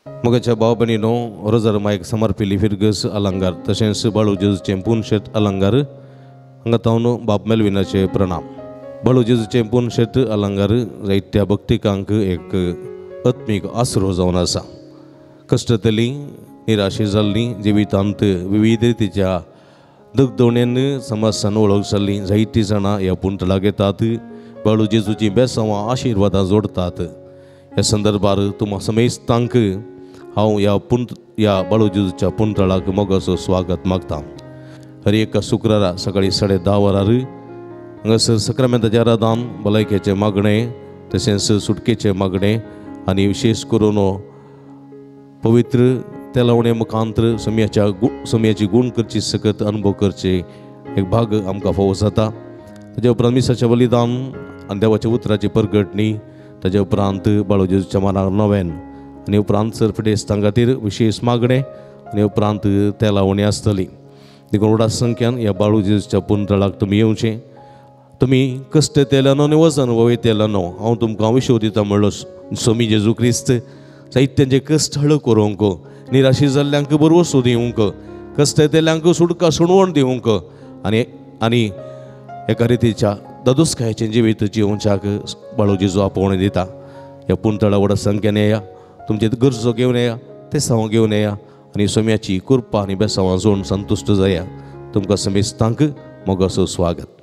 मोगाच्या भाव भयणीनो, रोजार मायक समर्पिल्ली फिरगस अलंगार तशेंच बाळू जेजूचें पुनशेत अलंगार हांगा तावन बाब मेलविनाचे प्रणाम. बाळू जेजूचें पुनशेत अलंगार जायत्या भक्तिकांक एक आत्मीक आसरो जावन आसा. कश्टतली निराशे जाल्ली जिवितांत विविध रितीच्या दुखदवण्यान समाजान वळख जाल्ली जायतीं जाणां ह्या पुंतळाक येतात, बाळू जेजूचीं बेसांवां आशिर्वादां जोडटात. ह्या संदर्भार तुमा समेस्तांक हांव ह्या बाळू जेजूच्या पुंतळाक मोगाचो स्वागत मागता. हर एका शुक्रारा सकाळीं 10:30 वरार हांगासर सक्रामेंताच्या आराधन, भलायकेचें मागणें तशेंच सुटकेचें मागणें आनी विशेश करून पवित्र तेलावणे मुखांत्र सम्याची गूण करची सकत अनुभव करचे एक भाग आमकां फावो जाता. ताज्या उपरांत मिसाचें बलिदान आनी देवाच्या उतराची परगटणी, ताज्या उपरांत बाळू जेजूच्या मानार नवेन आनी उपरांत सरफिडेस्तां खातीर विशेश मागणें आनी उपरांत तेलावणी आसतली. देखून व्हडा संख्यान ह्या बाळू जेजूच्या पुंतळाक तुमी येवचें. तुमी कश्ट तेल्यानो आनी वजन वयतेल्यानो हांव तुमकां विशव दिता म्हणलो स्वामी जेजू क्रिस्त. जायत्यांचे कश्ट हळू करूंक, निराशी जाल्ल्यांक बरवसो दिवंक, कश्ट येतल्यांक सुटका सुणवण दिवंक आनी आनी एका रितीच्या दादोसकायेचें जिवीत जिवोवच्याक बाळू जेजू आपोवणें दिता. ह्या पुंतळा व्हडा संख्यान येया, तुमचे गरजो घेवन येया, तेसांव घेवन येया आनी सोम्याची कृपा आनी बेसांवां जोडून संतुश्ट जाया. तुमकां समेस्तांक मोगाचो स्वागत.